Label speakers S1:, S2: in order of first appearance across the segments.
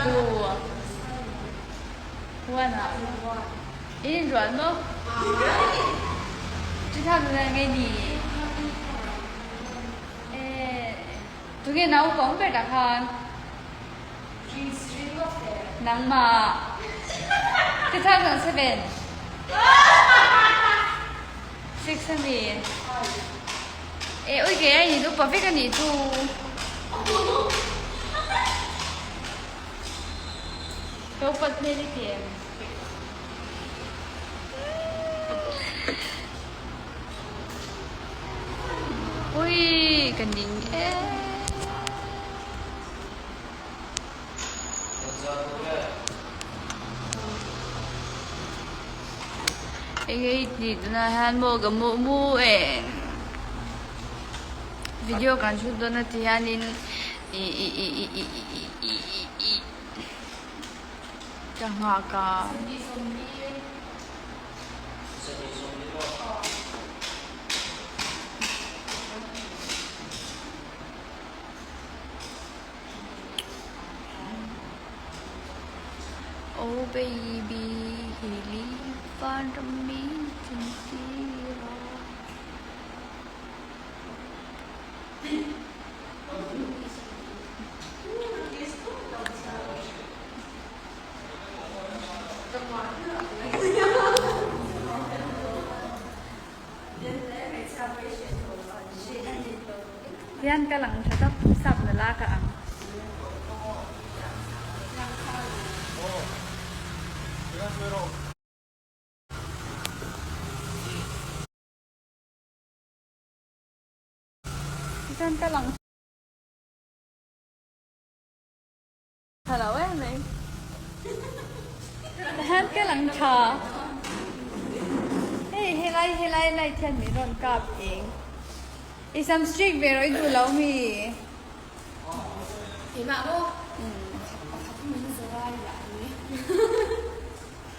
S1: tu? One ah. In inrual maw? 2000 nge ni? Eh, tunge naupang ber tah khan? Nangmah. 2007. Six a ni. Eh, ui kei a in upa vek a nih chu. Ka upat hmel i ti em? Ui, ka ning e. Enge i tih tunah hian maw ka mu mu eng video kan shoot dawn a ti hianin i i i i i i i i i ka nghak a. Oh baby hi li van ram min chan tir a. Hian ka lang tha tak sap na la ka ang. Hian ka lang tha lo em mai. Hian ka lang tha. Hei helai helai light hian min rawn kap eng. I sam strict ve rawh i duh lo mi.
S2: Keimah maw? Pakhat min zawrai lah ni.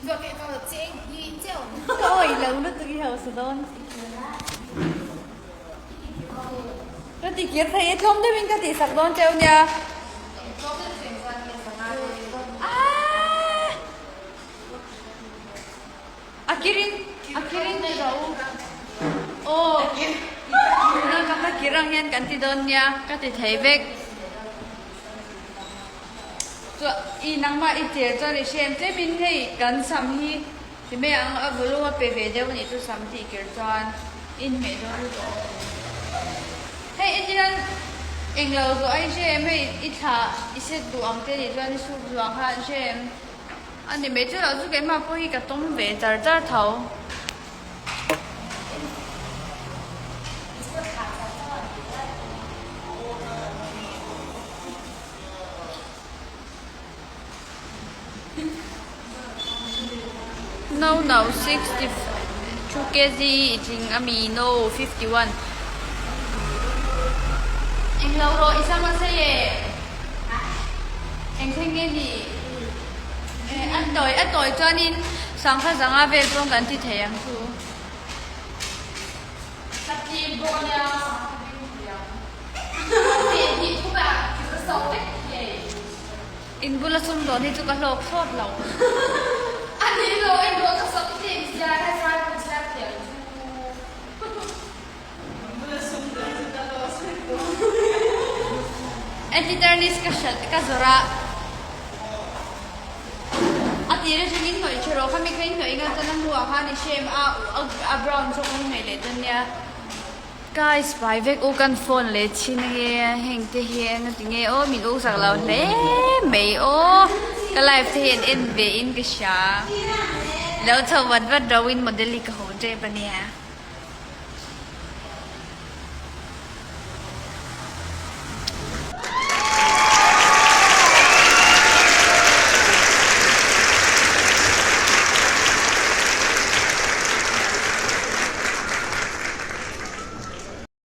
S2: Zawh keh ka cheng hi cheu.
S1: Ka awih lo lutuk i hausa dawn. Ka ti kir thei e tlawm deuhin ka tihsak dawn cheu nia. Aaa! A kirin a kirin ni rawh u. Aw tuna ka hla kir ang hian kan ti dawn nia ka ti thei vek. Chuan i nangmah i cher chuan i hrem tlemin hei kan sam hi ti mai ang a volume a pe ve deuh anih chu sam tih kir chuan inhmeh dawn lutuk. Hei etiang englo zawh a i hrem hei i thla i set duh ang te nih chuan i suk duh ang kha an hrem. A ni mai chu loh chu keimah pawh hi ka tawng ve char char tho. No no 62 kg i tling a mi no 51. Englo rawh i sam a sei e. Eng thleng nge ni? A tawi a tawi chuanin sangha zanga vel pawh kan ti thei ang chu.
S2: Ka ti bawk a nia sangha bing thei ang. Ti tih thum ah thil ka so vek thei.
S1: In bula sumdawn hi chu ka hlawk thlawt lo.
S2: A ni lo in bula ka sam tih zia he zai pawh chhiar thiam chu.
S1: Editor list ka hrilh ka zawrh a, a tir atangin hnawih tha rawh khami kha in hnawih nghal chuan a hnuah khan i hrem a a brown zawk a hnawih leh dawn nia. Guys pai vek u kan phone leh chhin ange heng te hi eng a ti nge aw min uk zak lo hle mai aw ka live te hi an en ve in ka hria lo chho vat vat ro in model hi ka haw tep ania.